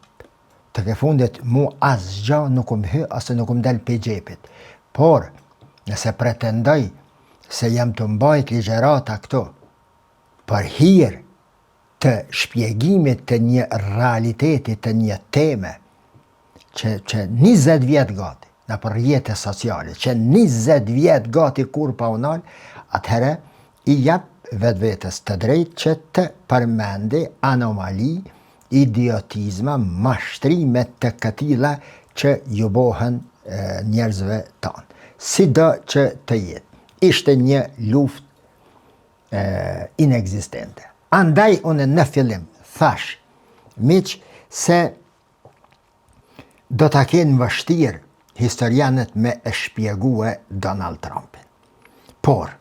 Tek e fundit, mu asgja nuk më hy, ose nuk më del prej xhepit. Por, nëse pretendoj se jam tu mbajt ligjërata këtu, për hir të shpjegimit të një realiteti, të një teme, që, që 20 vjet gati, nëpër rrjete sociale, që 20 vjet gati kurrë pa u nal, atëherë i jap vetvetes të drejtë që të përmendi anomali idiotizma, mashtrime të këtilla që ju bohen njerëzve tanë. Sido që të jetë, ishte një luftë inekzistente. Andaj unë në fillim thash, miq, se do ta kenë vështirë historianët me e shpjegue Donald Trumpin. Por,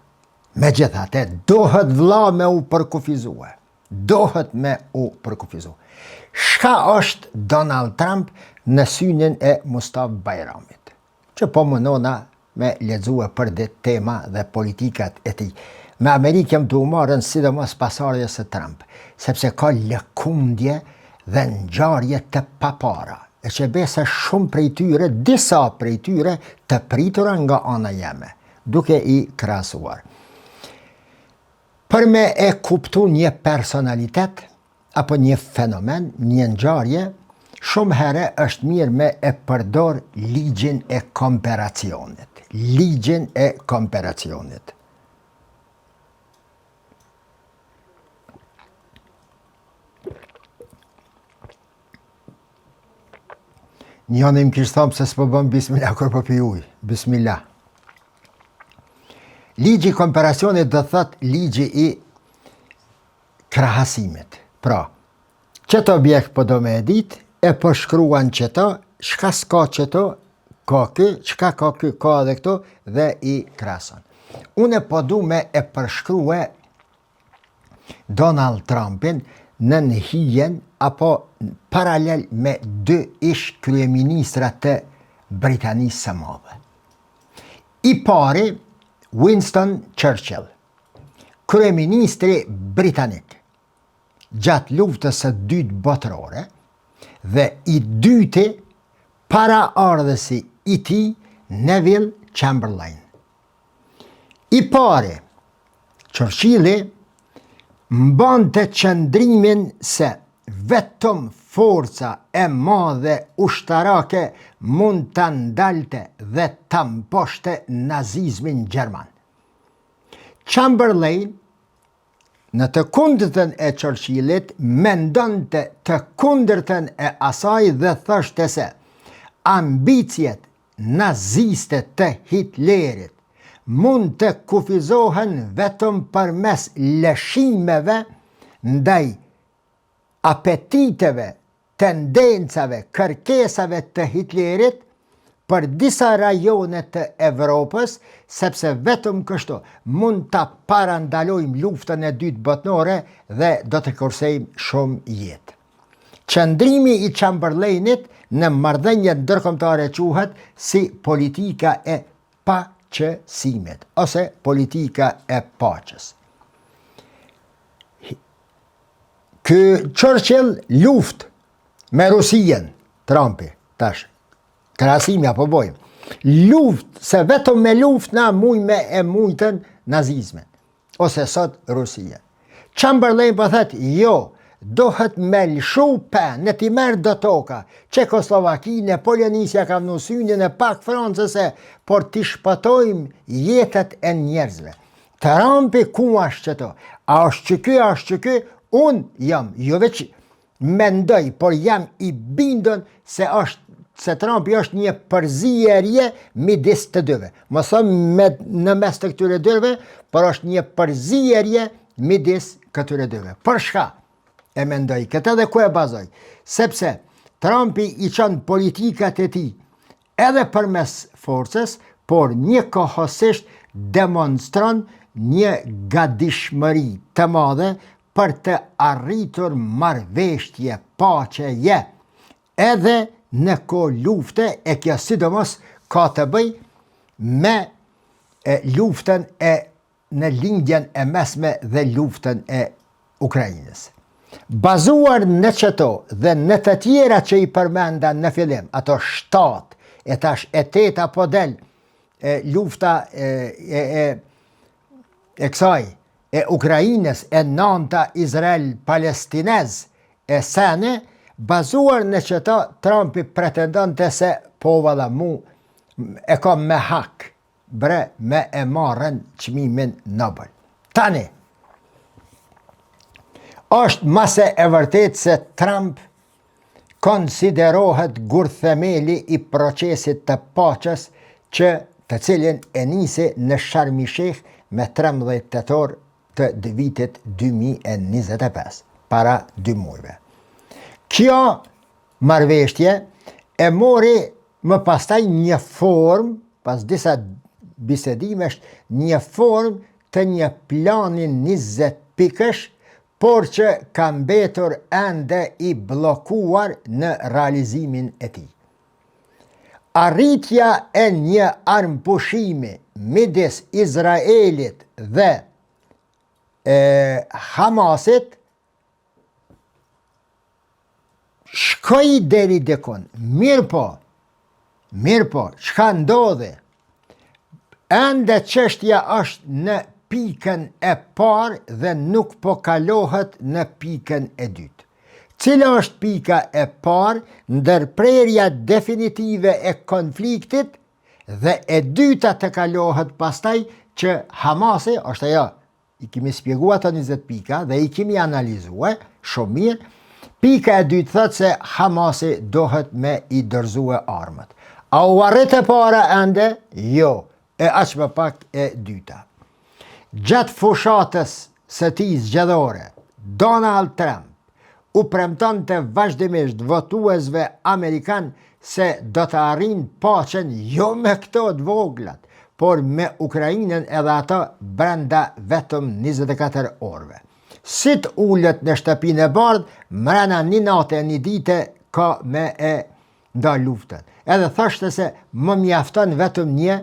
megjithatë, dohet vlla me u përkufizue. Dohet me u përkufizu. Shka është Donald Trump në synin e Mustafë Bajramit, që po munona me lexue përditë tema dhe politikat e tij. Me Amerikë jam tu u marrën sidomos pas ardhjes së Trump, sepse ka lëkundje dhe ngjarje të papara, e që besa shumë prej tyre, disa prej tyre të pritura nga ana jeme, duke i krahasuar. Për me e kuptu një personalitet, apo një fenomen, një ngjarje, shumë herë është mirë me e përdor ligjin e komparacionit. Ligjin e komparacionit. Njani më kish thonë pse s'po bën bismillah kur po pi ujë. Bismillah. Ligji i komparacionit do thot ligji i krahasimit. Pra, qëtë objekt po do me e dit, e përshkruan qëto, çka s'ka qëto, ka ky, çka ka ky, ka edhe këto, dhe i krahason. Unë po du me e përshkrue Donald Trumpin nën hijen apo paralel me dy ish kryeministra të Britanisë së Madhe. I pari, Winston Churchill, kryeministri britanik gjatë luftës së dytë botërore dhe i dyti paraardhësi i tij Neville Chamberlain. I pari, Churchilli mbante qëndrimin se vetëm forca e madhe ushtarake mund ta ndalte dhe ta mposhte nazizmin gjerman. Chamberlain, në të kundërtën e Churchillit, mendonte të kundërtën e asaj dhe thoshte se ambiciet naziste të Hitlerit mund të kufizohen vetëm përmes lëshimeve ndaj apetiteve, tendencave, kërkesave të Hitlerit për disa rajone të Evropës, sepse vetëm kështu mund ta parandalojmë luftën e dytë botërore dhe do të kursejmë shumë jetë. Qëndrimi i Chamberlainit në marrëdhëniet ndërkombëtare quhet si politika e paqësimit ose politika e paqes. Ky Churchill luftë me Rusinë, Trumpi, tash, krahasimi apo bojmë, luftë, se vetëm me luftë na mujmë me e mujtën nazizmin. ose sot Rusia. Chamberlain po thot, jo, dohet me lëshu pe, në t'i merr do toka, Çekosllovakinë, Polonisë ja ka vnu synin e pak Francës e, por t'i shpëtojmë jetët e njerëzve. Trumpi ku është qëto? A është qëky, a është qëky? Unë jam, jo veç Mendoj, por jam i bindun se është se Trumpi është një përzierje midis të dyve. Mos them me, në mes të këtyre dyve, por është një përzierje midis këtyre dyve. Për shka? E mendoj këtë dhe ku e bazoj? Sepse Trumpi i çon politikat e tij edhe përmes forcës, por njëkohësisht demonstron një gatishmëri të madhe për të arritur marrëveshje paqeje edhe në kohë lufte e kjo sidomos ka të bëjë me e, luftën e në lindjen e mesme dhe luftën e Ukrainës. Bazuar në qëto dhe në të tjera që i përmenda në fillim, ato 7 e tash e teta po del e lufta e, e, e, e kësaj e Ukrainës e nanta Izrael Palestinez e sene, bazuar në qëto Trumpi pretendonte se po valla mu e kam me hak bre me e marrën çmimin Nobel. Tani, Është ma se e vërtetë se Trump konsiderohet gurthemeli i procesit të paqes që të cilin e nisi në Sharm el Sheikh me 13 tetor të vitit 2025, para dy muajve. Kjo marrëveshje e mori më pastaj një formë, pas disa bisedimesh, një formë të një plani 20 pikësh, por që ka mbetur ende i bllokuar në realizimin e tij. Arritja e një armëpushimi midis Izraelit dhe e, Hamasit shkoi deri dikun. Mirëpo, mirëpo, çka ndodhi? Ende çështja është në pikën e parë dhe nuk po kalohet në pikën e dytë. Cila është pika e parë, ndërprerja definitive e konfliktit dhe e dyta të kalohet pastaj që Hamasi, është ajo I kemi spjegu ato 20 pika dhe i kemi analizue shumë mirë. Pika e dytë thotë se Hamasi dohet me i dorëzue armët. A u arrit e para ende? Jo, e aq më pak e dyta. Gjatë fushatës së tij zgjedhore, Donald Trump u premtonte vazhdimisht votuesve amerikanë se do të arrijnë paqen jo me këto të voglat, por me Ukrainën edhe ato brenda vetëm 24 orëve. Si të ulet në shtëpinë e bardhë, mrena një nate e një dite ka me e ndal luftën. Edhe thoshte se më mjafton vetëm një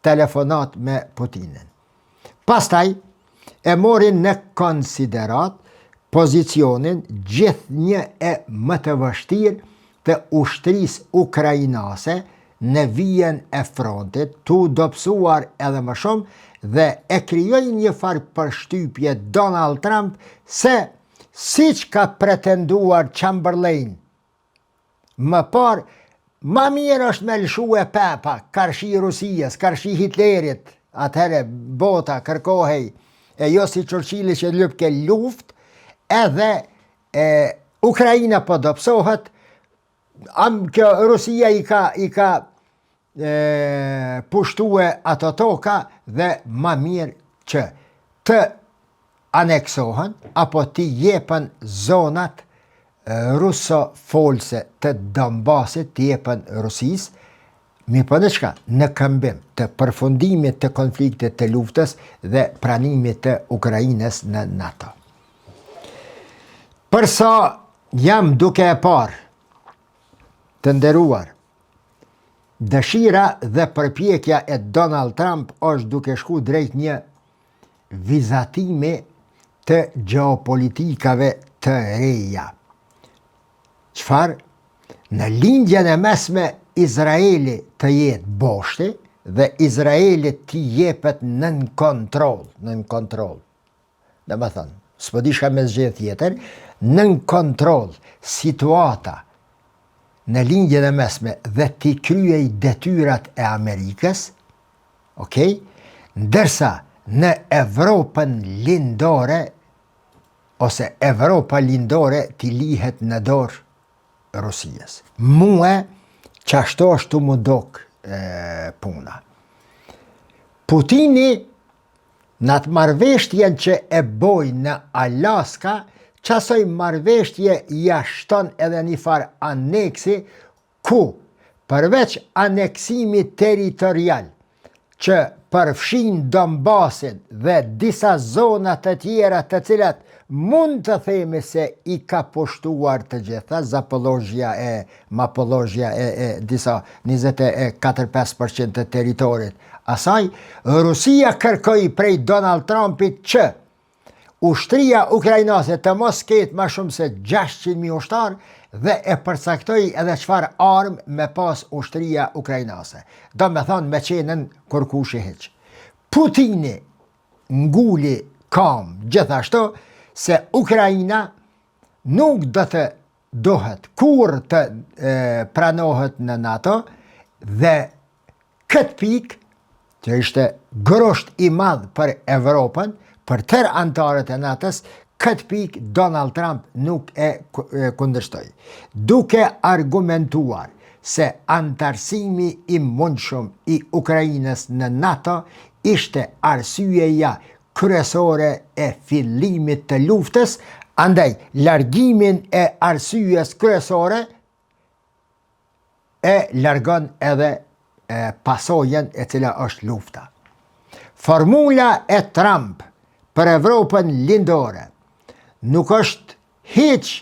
telefonatë me Putinin. Pastaj, e mori në konsideratë pozicionin gjithnjë e më të vështirë të ushtrisë ukrainase në vijën e frontit, tu dobësuar edhe më shumë dhe e krijoi një farë përshtypje Donald Trump se siç ka pretenduar Chamberlain Më parë, ma mirë është me lëshue pe pak, karshi Rusijës, karshi Hitlerit, atëherë bota kërkohej, e jo si Churchilli që lypke luft, edhe e, Ukraina po dobësohet, am kjo Rusia i ka, i ka e, pushtue ato toka dhe ma mirë që të aneksohen apo t'i jepen zonat rusofolëse të Donbasit t'i jepen Rusisë, mirëpo në çka? Në këmbim të përfundimit të konfliktit të luftës dhe pranimit të Ukrainës në NATO. Për sa jam duke e parë, të nderuar, dëshira dhe përpjekja e Donald Trump është duke shku drejt një vizatimi të gjeopolitikave të reja. Çfarë? Në lindjen e mesme Izraeli të jetë boshti dhe Izraeli t'i jepet nën kontroll, nën kontroll. Domethënë, s'po di çka me zgjedh tjetër, nën kontroll situata në lindjen e mesme dhe t'i kryej detyrat e Amerikës, Ok? Ndërsa në Evropën lindore ose Evropa lindore t'i lihet në dorë Rusijës. Mue, qashtu është tu m'u dok e, puna. Putini, në atë marrëveshtjen që e boj në Alaska, qasoj marrëveshtje ja shton edhe një farë aneksi ku përveç aneksimit territorial që përfshin Donbasin dhe disa zona të tjera të cilat mund të themi se i ka pushtuar të gjitha, Zapolozhja e Mapolozhja e, e disa 24-5% të territorit asaj, Rusia kërkoi prej Donald Trumpit që Ushtria ukrainase të mos ketë ma shumë se 600.000 ushtarë dhe e përcaktoi edhe çfarë armë me pas ushtria ukrainase. Domethonë me qenë nën kurkushi hiç. Putini nguli kamë gjithashtu se Ukraina nuk do të duhet kurrë të e, pranohet në NATO dhe Këtë pikë, që ishte grusht i madh për Evropën, për tërë anëtarët e NATO-s, Këtë pikë Donald Trump nuk e kundërshtoi, duke argumentuar se anëtarësimi i mundshëm i Ukrainës në NATO ishte arsyeja kryesore e fillimit të luftës, andaj largimin e arsyes kryesore e largon edhe pasojën e cila është lufta. Formula e Trump për Evropën lindore nuk është hiç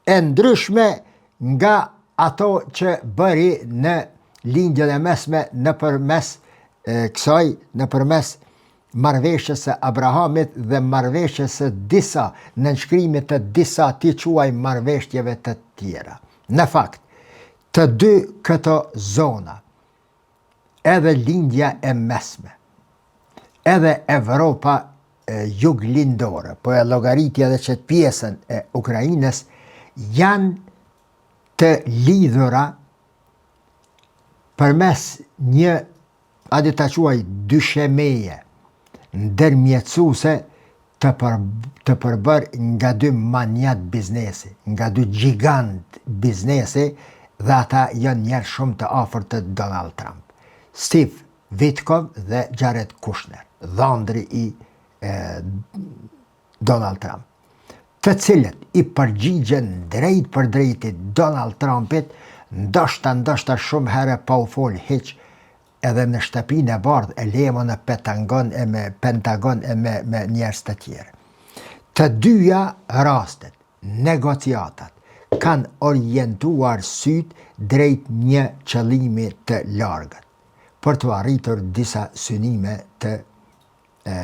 e ndryshme nga ato që bëri në lindjen e mesme nëpërmes kësaj, nëpërmes marrëveshjes së Abrahamit dhe marrëveshjes së disa nënshkrimit të disa t'i quaj marrëveshjeve të tjera. Në fakt, të dy këto zona, edhe lindja e mesme, edhe Evropa juglindore, po e llogariti edhe qëtë pjesën e Ukrajinës, janë të lidhura përmes një hajde ta quaj dyshemeje ndërmjetësuese të për, të përbërë nga dy manjat biznesi, nga dy gjigant biznesi dhe ata janë njerëz shumë të afërt të Donald Trump. Steve Witkoff dhe Jared Kushner, dhëndri i e, Donald Trump, të cilët i përgjigjen drejtpërdrejti Donald Trumpit, ndoshta ndoshta shumë herë pa u fol hiç edhe në Shtëpinë e Bardhë e le mo në Pentagon e me Pentagon e me me njerëz të tjerë. Të dyja rastet, negociatat kanë orientuar sytë drejt një qëllimi të largët, për të arritur disa synime të e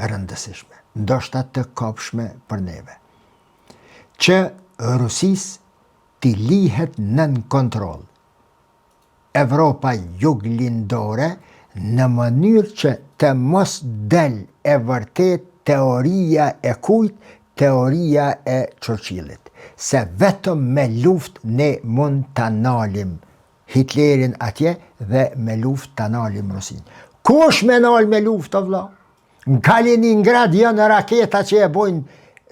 rëndësishme, ndoshta të kobshme për neve, që Rusisë t'i lihet nën kontroll Evropa Juglindore në mënyrë që të mos del e vërtetë teoria e kujt, teoria e Churchillit, se vetëm me luftë ne mund ta nalim Hitlerin atje dhe me luftë ta nalim Rusinë. Kush me nal me luftë, o vlla? Në Kaliningrad janë raketa që e bojnë,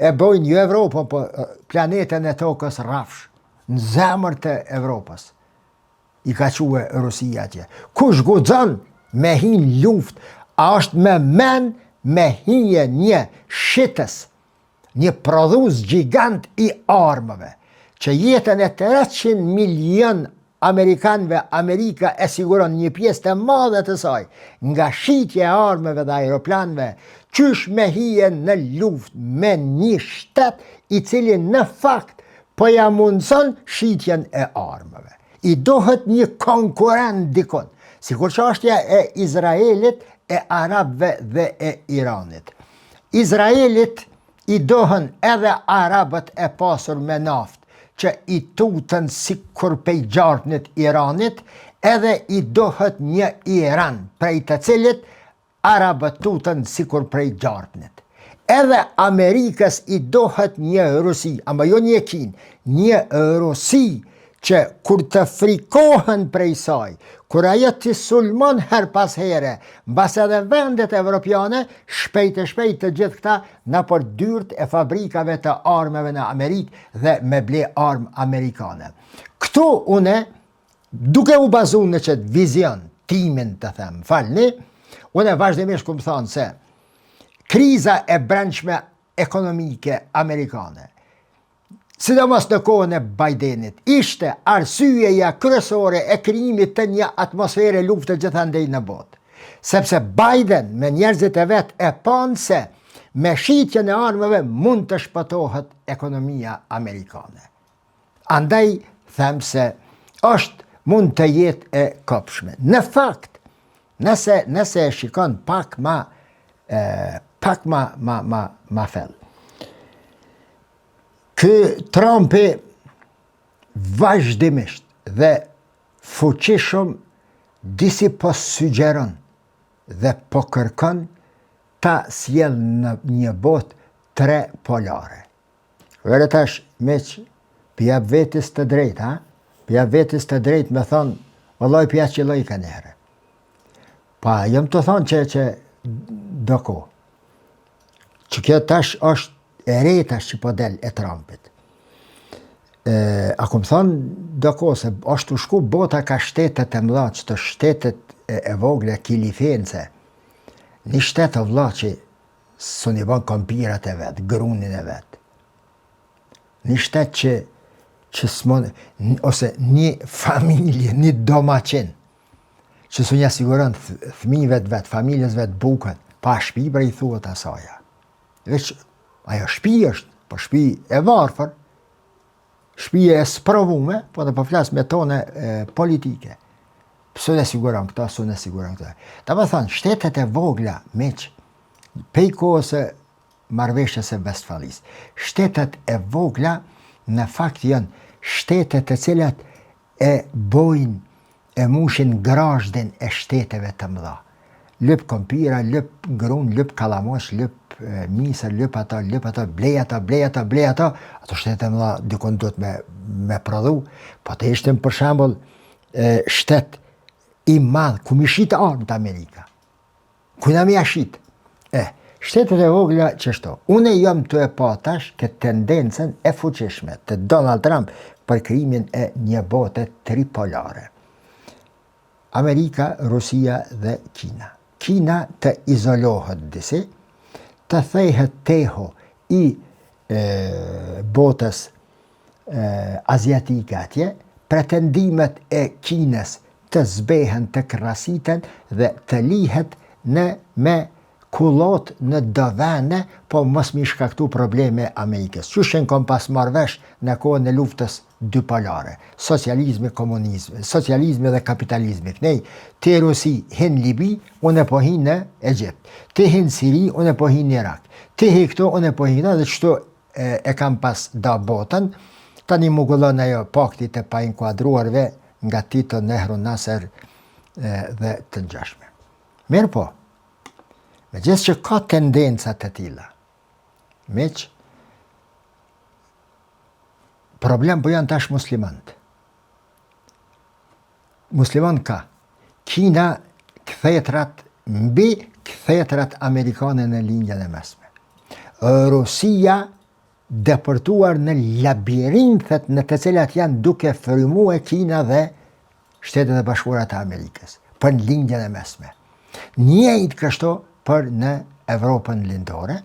e bojnë jo Evropën, po planetën e tokës rrafsh, në zemër të Evropës. I ka çue Rusia atje. Kush guxon me hi n'luftë, a është me men me hije një shitës, një prodhues gjigant i armëve, që jetën e 300 milion amerikanëve Amerika e siguron një pjesë të madhe të saj nga shitja e armëve dhe aeroplanëve, qysh me hije në luftë me një shtet i cili në fakt po ja mundëson shitjen e armëve. I dohet një konkurrent dikun, sikur çashtja e Izraelit, e Arabëve dhe e Iranit. Izraelit i dohen edhe arabët e pasur me naftë, që i tuten sikur pej gjarpnit Iranit, edhe i dohet një Iran, prej të cilit arabët tuten sikur prej gjarpnit. Edhe Amerikës i dohet një Rusi, ama jo një Kinë, një Rusi që kur të frikohen prej saj, kur ajo t'i sulmon her pas here, mbas edhe vendet evropiane, shpejt e shpejt të gjithë këta nëpër dyert e fabrikave të armëve në Amerikë dhe me ble armë amerikane. Këtu une, duke u bazu në qëtë vizion, timin të them, falni, une vazhdimisht kum thonë se kriza e brendshme ekonomike amerikane, sidomos në kohën e Bidenit, ishte arsyeja kryesore e krijimit të një atmosfere lufte gjithandej në botë. Sepse Biden me njerëzit e vet e panë se me shitjen e armëve mund të shpëtohet ekonomia amerikane. Andaj them se është mund të jetë e kobshme. Në fakt, nëse nëse e shikon pak ma e, pak ma ma ma ma thellë. Ky Trumpi vazhdimisht dhe fuqishëm disi po sugjeron dhe po kërkon ta sjell në një botë tre polare. Vere tash, meqë, p'i jap vetes të drejtë, ha? P'i jap vetes të drejtë me thonë, vëllaj p'ja qëlloj ka njëherë. Pa, jam tu thonë që, që do ko. Që kjo tash është e re tash që po del e Trumpit. E, a kom thonë, do kohë se është tu shku bota ka shtetet e mëdha, qëto shtetet e, e vogla, kilifence, një shtet o vlla që s'un i bon kompirat e vet, grunin e vet. Një shtet që, që s'mon, ose një familje, një domaqin, që s'un ja siguron fëmijëve të vet, familjes vet bukën, pa shpi bre i thuhet asaja. Veç, ajo shpi është, po shpi e varfër, shpi e sprovume, po dhe po flas me tone e, politike. S'un e siguron këto, s'un e siguron këto. Domethanë, shtetet e vogla, miq, pej kohës së marrëveshjes së Vestfalisë. Shtetet e vogla në fakt janë shtetet të cilat e bojnë e mushin grazhdin e shteteve të mëdha. Lyp kompira, lyp grun, lyp kallamoq, lyp misër, lyp ato, lyp ato, blej ato, blej ato, blej ato, ato shtetet e mëdha dikun duhet me, me prodhu, po të ishte për shembull shtet i madh, ku mi shit armët Amerika. Kujna me ja shit? E, shtetet e vogla qështu. Unë jam tu e pa tash këtë tendencën e fuqishme të Donald Trump për krijimin e një bote tripolare. Amerika, Rusia dhe Kina. Kina të izolohet disi, të thehet tehu i e, botës e, aziatike atje, pretendimet e Kinës të zbehen të krasiten dhe të lihet në me kullot në do vene, po mos mi shkaktu probleme Amerikës. Qysh janë kon pas marrë vesh në kohën e luftës dypolare, socializmi, komunizmi, socializmi dhe kapitalizmi. Knej, ti Rusi hin Libi, unë po hin në Egjipt. Ti hin Siri, unë po hin në Irak. Ti hi këtu, unë po hin dhe qështu e, e kam pas da botën. Tani mugullon ajo pakti të painkuadruarve nga Tito, Nehru, Nasser dhe të ngjashme. Mirëpo, megjithë që ka tendenca të tilla, miq, problem po janë tash muslimant. Muslimant ka. Kina kthetrat mbi kthetrat amerikane në lindjen e mesme. Rusia depërtuar në labirinthet në të cilat janë duke frymue Kina dhe Shtetet e Bashkuara të Amerikës për në lindjen e mesme. Njëjtë kështu për në Evropën lindore,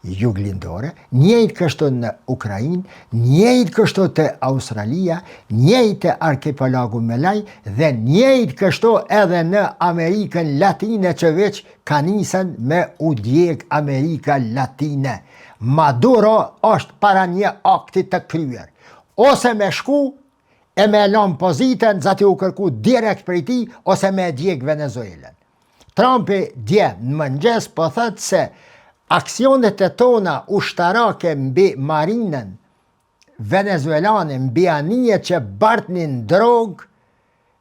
juglindore, njëjtë kështu në Ukrainë, njëjtë kështu te Australia, njëjtë te arkipelagu Melaj dhe njëjtë kështu edhe në Amerikën Latine që veç ka nisën me u djeg Amerika Latine. Maduro është para një akti të kryer. Ose me shku e me e lanë pozitën, zati u kërku direkt prej tij, ose me e djeg Venezuelën. Trumpi dje në mëngjes po thotë se aksionet e tona ushtarake mbi marinën venezuelane, mbi anijet që bartnin drogë,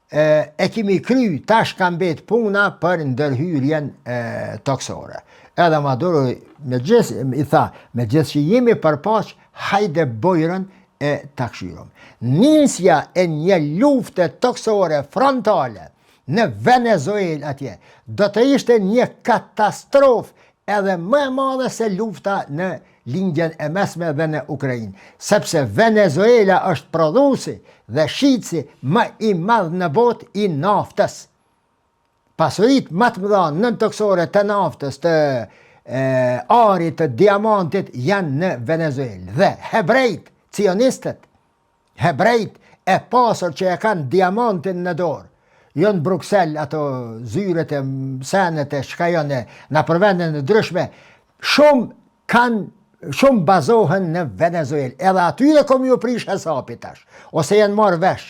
e, e kemi kry, tash ka mbet puna për ndërhyrjen e, toksore. Edhe Maduro me gjithë, i tha, me gjithë që jemi për paqe, hajde bojrën e ta kqyrim. Nisja e një lufte toksore frontale në Venezuelë atje, do të ishte një katastrofë edhe më e madhe se lufta në Lindjen e Mesme dhe në Ukrainë, sepse Venezuela është prodhuesi dhe shitësi më i madh në botë i naftës. Pasuritë më të mëdha nëntokësore të naftës, të e, arit, të diamantit janë në Venezuelë. Dhe hebrejt, cionistët, Hebrejt e pasur që e kanë diamantin në dorë. Jo në Bruksel ato zyret e senet e çka janë nëpër vende të ndryshme, shumë kanë shumë bazohen në Venezuelë. Edhe atyre ka me ju prish hesapi tash. Ose janë marrë vesh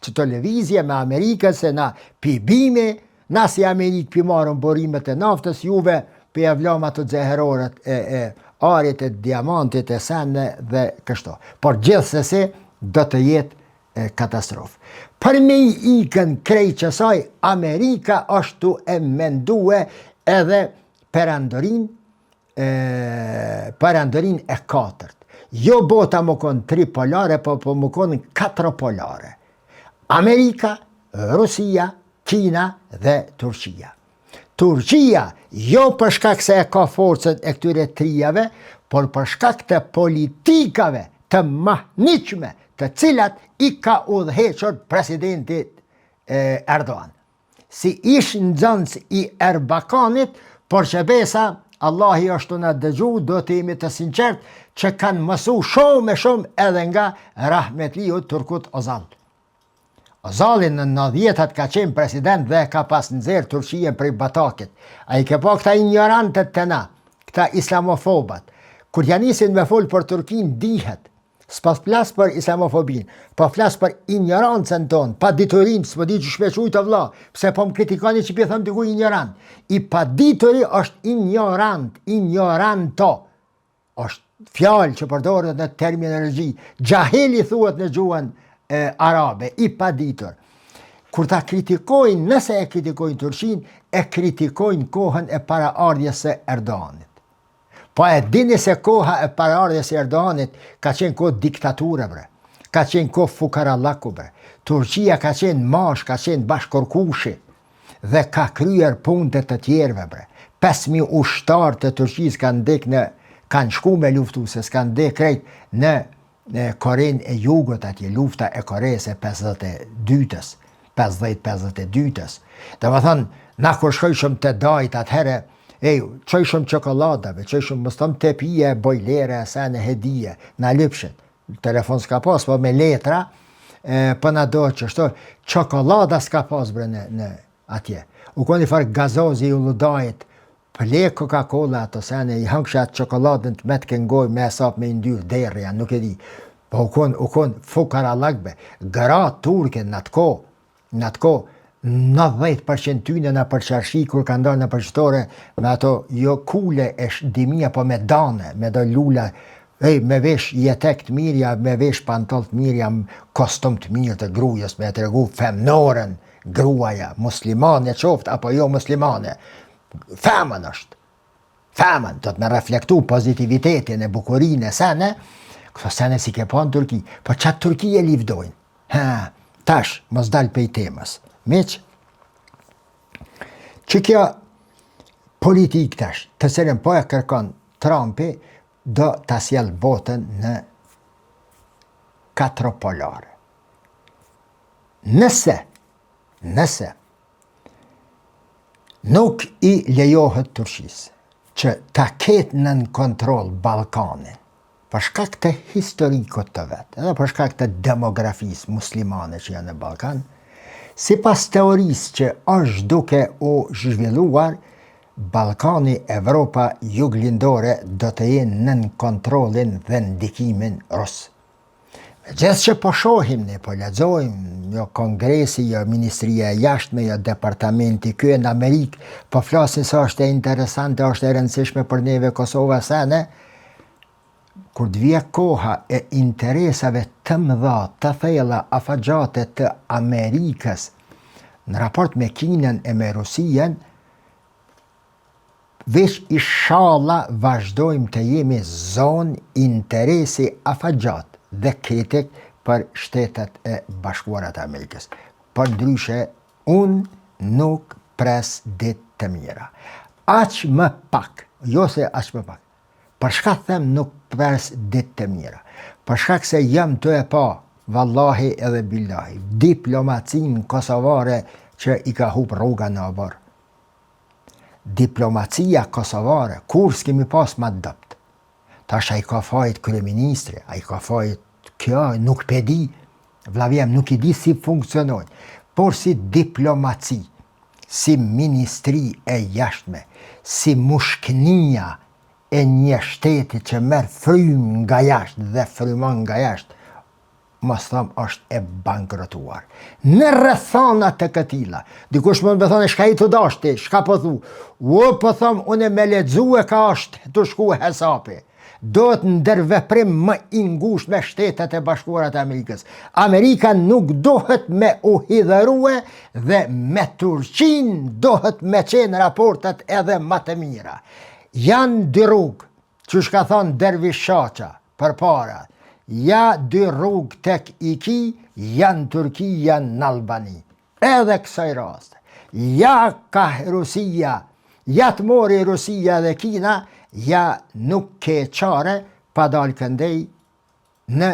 qëto lëvizje me Amerikën se na pi bimi, na si Amerikë pi marrëm burimet e naftës, juve pi e vlam ato xheheroret e, e arit e diamantit e sene dhe kështu. Por gjithsesi do të jetë e, katastrofë. Për me i ikën krejt qësaj, Amerika është tu e mendue edhe perandorinë e perandorinë e katërt. Jo bota me konë tripolare, po, po me konë katropolare. Amerika, Rusia, Kina dhe Turqia. Turqia, jo për shkak se e ka forcën e këtyre trijave, por për shkak të politikave të mahnitshme të cilat i ka udhëhequr presidenti Erdogan. Si ish nxënës i Erbakanit, por që besa, Allahi është tu na dëgju, do të jemi të sinqert, që kanë mësu shumë e shumë edhe nga rahmetliu Turkut Ozal. Ozali në nëdhjetat ka qenë president dhe ka pas nxjerr Turqien prej batakit. A i ke pa këta injorantët te na, këta islamofobat. Kur ja nisin me fol për Turqinë dihet. S'po flas për islamofobinë, po flas për injorancën tonë, paditurinë, s'po di qysh me qujtë vlla, pse po më kritikoni që p'i them dikuj injorant. I padituri është injorant, injoranto. është fjalë që përdoret në terminologji. Xhahili thuhet në gjuhën e, arabe, i paditur. Kur ta kritikojnë, nëse e kritikojnë Turqinë, e kritikojnë kohën e paraardhjes së Erdoganit. Po e dini se koha e paraardhjes së Erdoganit ka qenë kohë diktature bre. Ka qenë kohë fukarallaku bre. Turqia ka qenë mash, ka qenë bash kërkushi. dhe ka kryer punët e të tjerëve bre. 5000 ushtarë të Turqisë kanë dek në kanë shku me luftu se s'kanë dek krejt në në Korenë e Jugut atje lufta e Koresë e 52-ës, 50-52-ës. Domethënë, na kur shkojshëm te dajt atëherë, ej, çojshëm çokoladave, çojshëm mos thom tepije, bojlere, sene hedije, na lypshin. Telefon s'ka pas, po me letra, e, po na do qështu, çokollada s'ka pas bre në, në atje. U kon një farë gazozi i Uludajit, ple Coca-Cola ato sene, i hëngshe atë çokolladën të metke n'gojë me hesap me i ndyrë derri, ja, nuk e di. Po u kon, u kon fukarallak be, gra turke në atë kohë, Në atë kohë, 90% tyne nëpër çarshi kur kanë dalë nëpër qytore me ato jo kule e dimia po me dane, me do lula, ej, me vesh jetek të mirë, ja, me vesh pantol të mirë, ja, kostum të mirë të grujës, me e tregu femnoren, gruaja, muslimane qoftë, apo jo muslimane, femën është, femën, do të me reflektu pozitivitetin e bukurinë e sene, këto sene s'i ke pa në Turki, po qatë Turki e livdojnë, Ha, tash, mos dal pej temës. Meqë, që kjo politikë tash, të cilën po e kërkon Trumpi, do ta sjell botën në katropolare. Nëse, nëse, nuk i lejohet Turqisë që ta ketë nën kontroll Ballkanin, Për shkak të historikut të vet, edhe për shkak të demografisë muslimane që janë në Ballkan, sipas teorisë që është duke u zhvilluar, Ballkani, Evropa juglindore do të jenë nën kontrollin dhe ndikimin rus. Megjithë që po shohim ne, po lexojmë, jo kongresi, jo ministria e jashtme, jo departamenti ky në Amerikë, po flasin se është e interesante, është e rëndësishme për neve Kosova sene, kur të vije koha e interesave të mëdha, të thella, afatgjate të Amerikës në raport me Kinën e me Rusinë, veç ishalla vazhdojmë të jemi zonë interesi afatgjatë dhe kritik për Shtetet e Bashkuara të Amerikës. Përndryshe, unë nuk pres ditë të mira. Aq më pak, jo se aq më pak, Për çka them nuk pres ditë të mira? Për shkak se jam tu e pa, vallahi edhe billahi, diplomacinë kosovare që i ka hup rruga në oborr. Diplomacia kosovare, kurrë s'kemi pas ma të dobët. Tash a i ka fajt kryeministri, a i ka fajt kjo, nuk pe di, vllavi jem, nuk i di si funksionojnë, por si diplomaci, si ministri e jashtme, si mushknia e një shteti që merr frymë nga jashtë dhe frymon nga jashtë, mos them është e bankrotuar. Në rrethana të këtilla, dikush mund të thonë çka je tu dasht ti, çka po thu? U po them unë me lexu e ka është tu shku hesapi. Dohet ndërveprim më i ngushtë me Shtetet e Bashkuara të Amerikës. Amerika nuk dohet me u hidhërue dhe me Turqinë dohet me qenë raportet edhe ma të mira. Janë dy rrugë, qysh ka thonë Dervish Shaqa, përpara, ja dy rrugë tek i ki, ja në Turqi, ja në Albani. Edhe kësaj raste, ja ka Rusia, ja të mori Rusia dhe Kina, Ja nuk ke çare pa dalë këndej në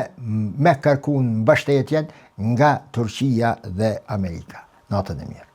me kërku mbështetjen nga Turqia dhe Amerika. Natën e mirë.